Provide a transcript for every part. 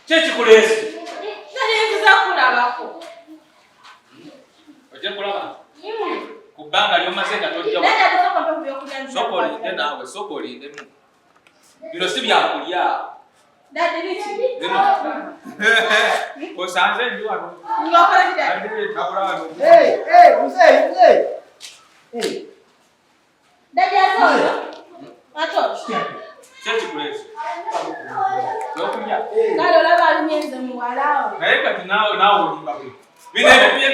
Ki ekikuleese? Nali kulabako. Ojja kulaba? Ku bbanga ly'omaze nga tojja. Sooka olinde naawe, sooka olindemu. Bino si byakulya. Bino. Osanze ndi wano. Hey, hey, mzee, mzee. Hey. Daddy atono. Atono. Kyekikuleese. Byokulya. Kale olaba alumye nze muwala wo. Naye kati naawe naawe olimba bwe. Bino ebyo bye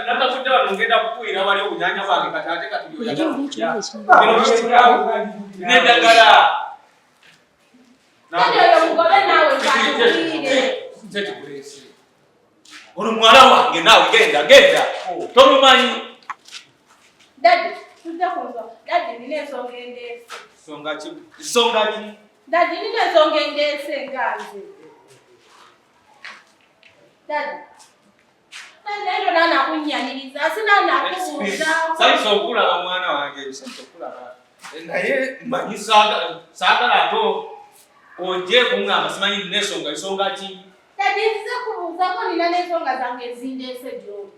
natakudde wano ngenda kukuwira wali obunyanya bwange kati ate kati byoyagala kulya. Bino byebyawo n'eddagala. Daddy oyo mugobe naawe katuwire. Kyekikuleese. Ono muwala wange naawe genda genda. Tomumanyi. Daddy, tujja ku nsonga. Daddy nina ensonga endeese. Nsonga ki? Nsonga ki? Daddy nina ensonga endeese nga nze. Daddy. Daddy endo naanakunnyaniriza, sinaanakubuuza. Nsanyuse okulaba mwana wange, nsanyuse okulaba. Naye mmanyi saagala ate ojje kuŋŋamba simanyi nina ensonga, ensonga ki? Daddy nzize kubuuzako nina n'ensonga zange ezindeese gy'oli.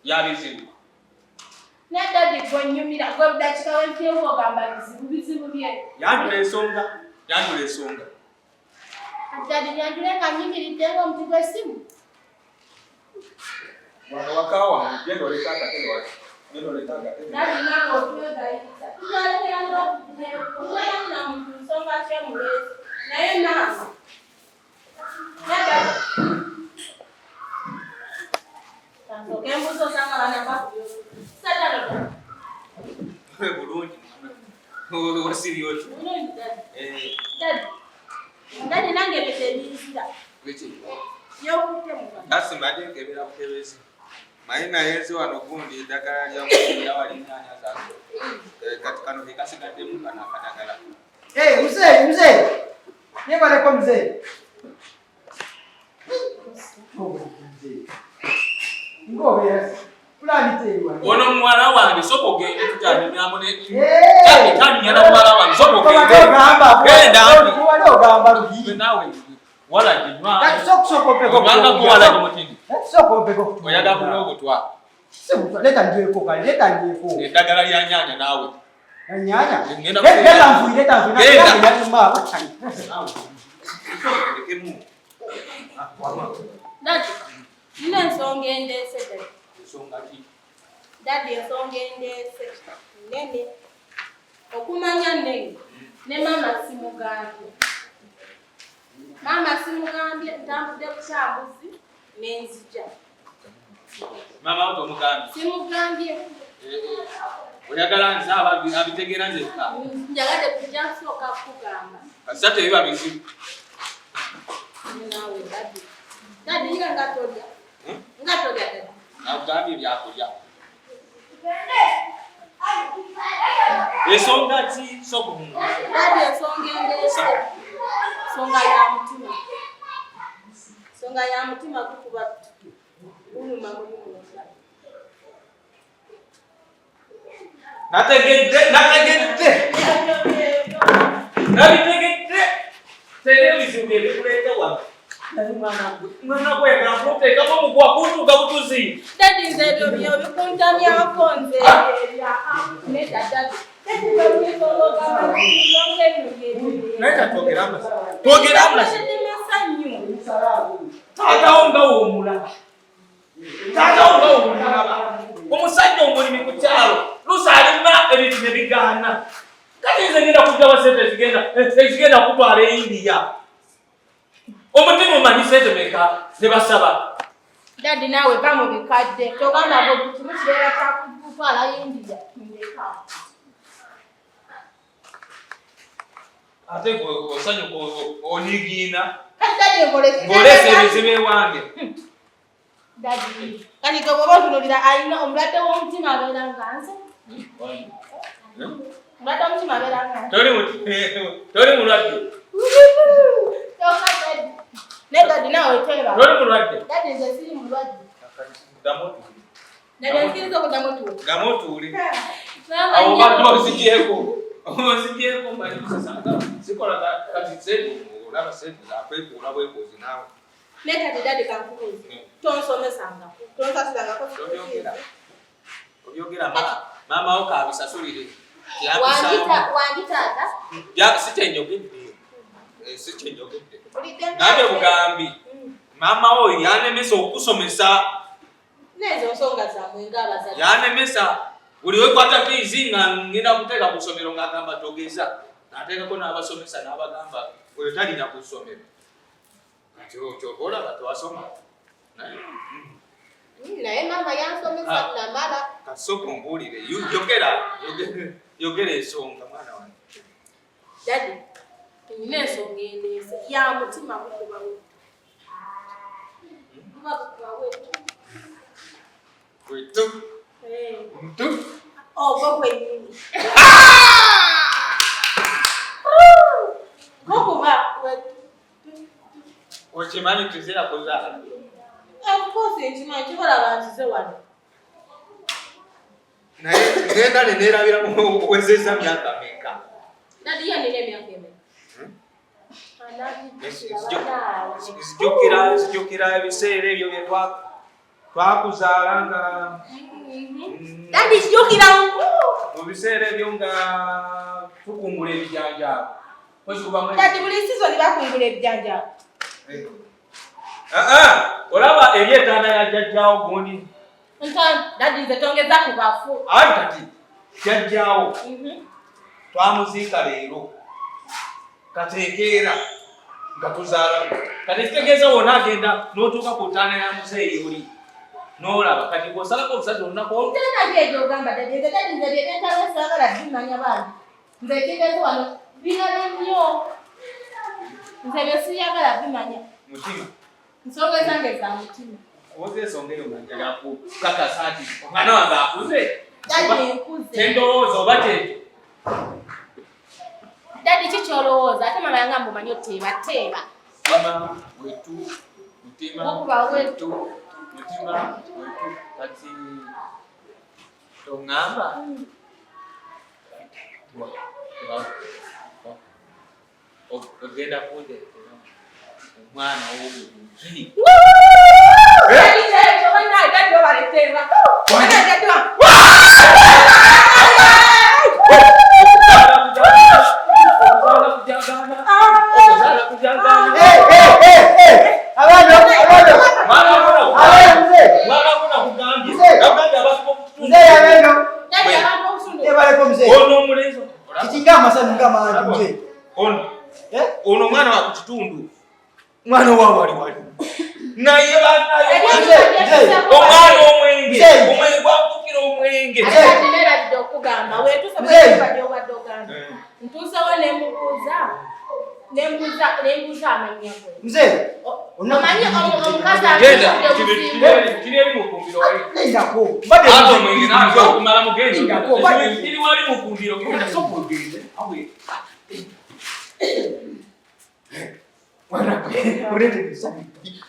Ya bizibu. Naye daddy gwe nnyumira, gwe budakika wempyewo ogamba bizibu, bizibu bye. Yanjula ensonga, yanjula ensonga. Kati daddy nyanjule nga nnyimiridde ng'omuti gw'essimu. Wano waka wange, genda olete akatebe wano. Genda olete akatebe. Daddy nange otwegayiriza. Tujalekera n'okubeera na muntu nsonga ki emuleese. Naye naawe. Naye daddy. Kansooke mbuuze osanga banava ku by'okulya. Sadalo daddy. Bulungi. Wasibye otya? Bulungi daddy. Eh, Daddy. Daddy nange ebyo tebinzira. Biki? Byokutte mu bantu. Kasi mbadde nkebera bukebezi. Manyi naye nze wano gundi eddagala lya musiri awali ennyaanya zange. Eh, kati kano ke kasigaddemu kano akadagala. Hey, mzee, mzee. Yebaleko mzee. Mzee. Ngobeera fulani teyiwa. Ono muwala wange sooka ogende tukyanyumyamu ne Hey! kyanyumya na muwala wange sooka ogende. Ogamba. Genda. Wali ogamba lubi. Naawe walagi nywa. Kati sooka sooka ompeko. Obanga gwe walagi mutindi. Kati sooka ompeko. Oyagala kunywa obutwa. Si butwa, leta ndyeko kale, leta ndyeko. Eddagala lya nyaanya naawe. Ennyanya. Ngenda Leta nfuyi, leta nfuyi. Genda. Genda. Naawe. Lekemu. Daddy, nina ensonga endeese daddy. Ensonga ki? Daddy ensonga endeese nnene. Okumanya nnene ne maama simugambye. Maama simugambye ntambudde butambuzi ne nzija. Maama wo tomugambye. Simugambye. Eh, eh. Oyagala nze abitegeera nzekka. Njagadde kujja nsooka kukugamba. Kasita tebiba bizibu. Naawe daddy. Daddy nga tolya. Hmm? Nga tolya daddy. Nakugambye byakulya. Ensonga ki? Sooka omubuuze. Daddy ensonga endeese. Nsonga ya mutima. Nsonga ya mutima gukuba guluma muli munda. Nategedde, nategedde. Nabitegedde. Tera ebizibu bye bikuleeta wano. Naye mwana gwe, mwana gwe oyagala kunteekamu omuguwa kuntuuka butuzi. Daddy nze ebyo byo bikuntamyako nze ebya nedda daddy. Daddy gwe nsonga ogamba nsonga eno bye. Naye kati twogere amazima. Twogere amazima. Masanyu. Taatawo nga w'omulaba. Taatawo nga w'omulaba. Omusajja omulimi ku kyalo lusa alima ebintu ne bigaana. Kati nze ngenda kujja wa ssente ezigenda kutwala e India. Omutima omanyi ssente meka ze basaba. Daddy naawe va mu bikadde. Togamba ngo buli kimu kibeera kya kutwala India. Ndeka. Ate gwe osanyuka onigiina. Kati daddy nkole ki? Ng'oleese ebizibu ewange. Daddy. Kati gwe bw'oba otunuulira alina omulwadde w'omutima abeera nga nze. Omulwadde w'omutima abeera nga nze. Toli mulwadde. Kyokka daddy. Naye daddy naawe teeba. Toli mulwadde. Daddy nze siri mulwadde. Ddamu otuule. Daddy nzikiriza okuddamu otuule. Ddamu otuule. Maama Awo nnyo. obadde onzigyeko. Onzigyeko mmanyi kusasanga. Sikola kati nze Olaba sente zakwekuula bwekuuzi naawe. Naye kati dadi kankubuuze. Tonsomesangako, tonsasulangako. Tobyogera. Obyogera maama wo kabisasulire. Wangi taata? Si kyenjogedde. Eh, si kyenjogedde. Gambye bugambi. Maama wo yanemesa okusomesa. Nezo nsonga zammwe ng'abazadde. Yanemesa. Buli wekwata fiizi nga ngenda kuteeka ku ssomero ng'agamba togeza. N'ateekako n'abasomesa n'abagamba oyo talina ku ssomero. Kati kyova olaba tewasoma. Naye maama yansomesa Ah. namala. Kasooka ombuulire. Yogera yogera ensonga mwana wange. Dadi, nina ensonga endeese ya mutima gukuba wetu. Guba gukuba wetu. Wetu. Ntu. Ogwo gwennyini. Gukuba wetu. Okimanyi tuzira kuzaala. Of course nkimanyi kikola banzize wano. Naye ngenda ne neerabira wezezza myaka meka. Dadi ye nina emyaka emeka? Nzijukira ebiseera ebyo bye twakuzaala nga Dadi jjukira. Mu biseera ebyo nga tukungula ebijanjaalo. Dadi buli sizoni bakungula ebijanjaalo. Olaba eri entaana ya jjajjaawo gundi. Dadi nze tongeza ku bafu. Ayi kati jjajjaawo twamuziika leero kateekeera nga tuzaala. Kati kitegeeza wonna agenda n'otuuka ku ntaana ya muzeeyi oli n'olaba kati bw'osalako obusazi olunaku olwo. Ntaana ki egyo ogamba dadi? Nze dadi nze bye nentalo saagala bimanya bambi. Nze ekindeese wano birala nnyo. Nze bye siyagala bimanya. Mutima. Nsonga zange za mutima. Owoza ensonga eyo nga njagala kukakasa nti omwana wange akuze. Dadi nkuze. Kyendowooza oba kyekyo. Dadi ki ky'olowooza? Ate mama yangamba omanyi oteeba teeba. Mutima wetu, mutima Gukuba wetu. wetu, mutima wetu. Kati toŋŋamba? Ogenda kundeetera omwana w'obulenzi. Dadi kyekyo bannange dadi babaleteera. Dadi Abaana, abaana. Abaana, mzee. Mzee. Mzee abeno. Dadi abantu obusundu. Yebaleko mzee. Ono omulenzi. Kiti nga amasanyu nga mangi mzee. Ono. Eh? Ono mwana wa ku kitundu. Mwana wa wali wali. Naye banaye. Mzee, mzee. Omwana omwenge. Mzee. Omwenge gwakukira omwenge. Ate kati neerabidde okugamba weetuuse Mzee. bwe obadde ogamba. Ntuusewo ne mubuuza ne mbuuza amannya ge. Mzee. Omanyi omukazi Genda, atunudde obusimbu. kiri eri mu ffumbiro wali. Lindako. Mbadde Ate omwenge nange okumala mugenzi. Lindako. Kiri wali mu ffumbiro. Genda sooka ogende. Awe. Mwana gwe, oleete ebisanyu.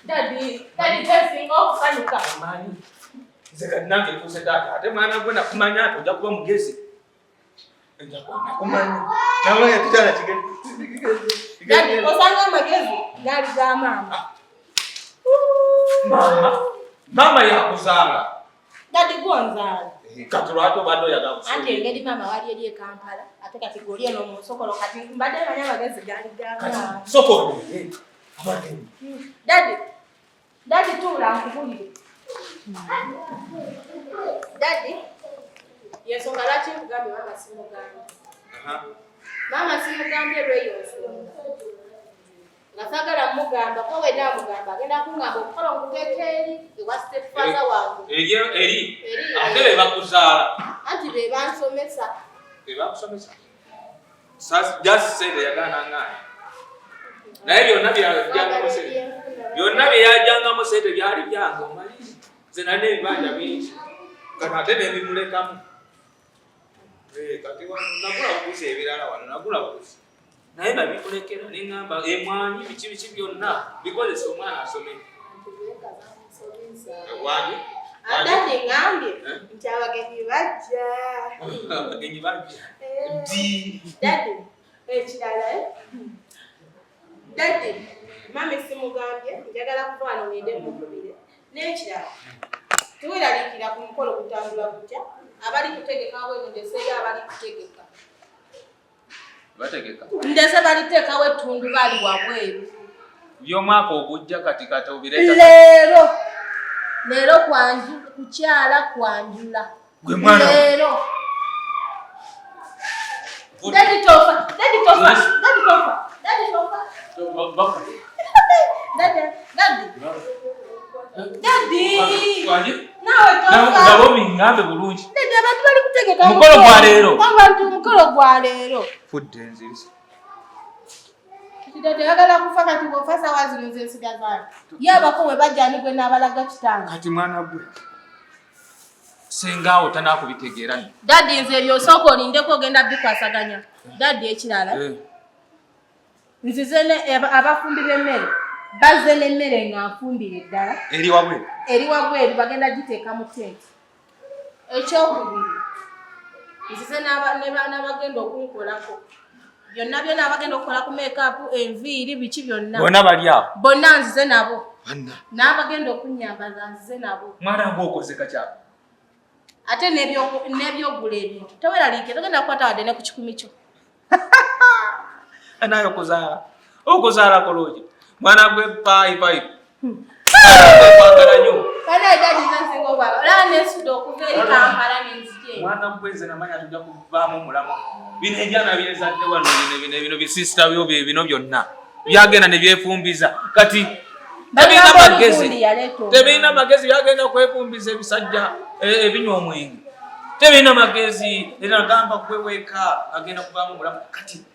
Dadi, dadi kyesinga okusanyuka. Omanyi. Nze kati nange ntuuse taata. Ate mwana gwe nakumanya ati ojja kuba mugezi. Nja kuba nakumanya. Nawe tukyala kigende. Dadi osanga amagezi gaali ga maama. Maama. Maama yakuzaala. Dadi gwonzaala. Kati lwaki obadde oyagala Anti kusuula? engeri maama wali eri e Kampala ate kati gwe oli eno mu nsokolo kati mbadde manyi amagezi gaali ga Kati maama. sooka ogende. Abagenyi. Dadi, dadi tuula nkubulire. Dadi, yensonga lwaki nkugambye maama simugambye. Maama simugambye lw'eyo nsonga. Nga saagala mugamba ko wenna mugamba agenda kungamba omukolo nguteeka eri ewa stepfather wange. Eri eri. Eri. Ate be bakuzaala. Anti be bansomesa. Be bakusomesa. Just sente yagaana ngaani. Naye byonna byajjangamu sente. Byonna bye yajjangamu sente byali byange omanyi. Nze nalina ebibanja bingi. Kati ate ne bimulekamu. Eh, kati wano nagula buguzi ebirala wano nagula buguzi. Naye babikulekera ne ŋŋamba emwanyi biki biki byonna bikozesa omwana asome. Wangi? Dadi ŋŋambye Eh? nti abagenyi bajja. Abagenyi bajja. Ddi? Dadi, ekirala eh? Daddy, mami simugambye, njagala kuva wano ngende mukubire. N'ekirala, teweeraliikirira ku mukolo gutambula gutya, abali kutegeka wabweru ndeseeyo abali kutegeka. Bategeka. Ndese baliteekawo ettundubaali wabweru. By'omwaka ogujja kati kati obireeta. Leero. Leero kwanju kukyala kwanjula. Gwe mwana. Leero. Daddy tofa, daddy tofa, daddy tofa, daddy tofa. Daddy, daddy. Daddy. Wangi? Naawe tofa. Nabo bingambe bulungi. Daddy abantu bali kutegeka mukolo gwa leero. Abantu mukolo gwa leero. Fudde nzirise. Kati daddy ayagala kufa kati bw'ofa saawa zino nze nsigazaani. Ye abako bwe bajja ani gwe n'abalaga kitange. Kati mwana gwe. Senga awo tanakubitegeera nno. Daddy nze ebyo osooka olindeko ogenda bikwasaganya. Daddy ekirala. Eh. Nzize ne abafumbi b'emmere bazze n'emmere nga nfumbire ddala. Eri wabweru. Eri wabweru bagenda giteeka mu tenti. Ekyokubiri nzize n'abagenda okunkolako byonna byonna abagenda okukola ku makeup, enviiri, biki byonna. Bonna bali awo. Bonna nzize nabo. N'abagenda okunnyambaza nzize nabo. Mwana ng'okoze kakyapa. Ate n'ebyogula ebintu teweraliikira togenda kukwata wadde ne ku kikumi kyo. Naye okuzaala okuzaala kulungi mwana gwe payi payi kwagala nnyo. Banaye daddy nze nsinga okwagala olaba nesudde okuva eri Kampala nenzija eno. Mwana gwe nze namanya tujja kuvaamu omulamu bino ebyana byenzadde wano bino bino bino bisisita byo bye bino byonna byagenda ne byefumbiza kati tebirina magezi tebirina magezi byagenda kwefumbiza ebisajja e, ebinywa omwenge tebirina magezi era gamba gwe weka agenda kuvaamu omulamu kati.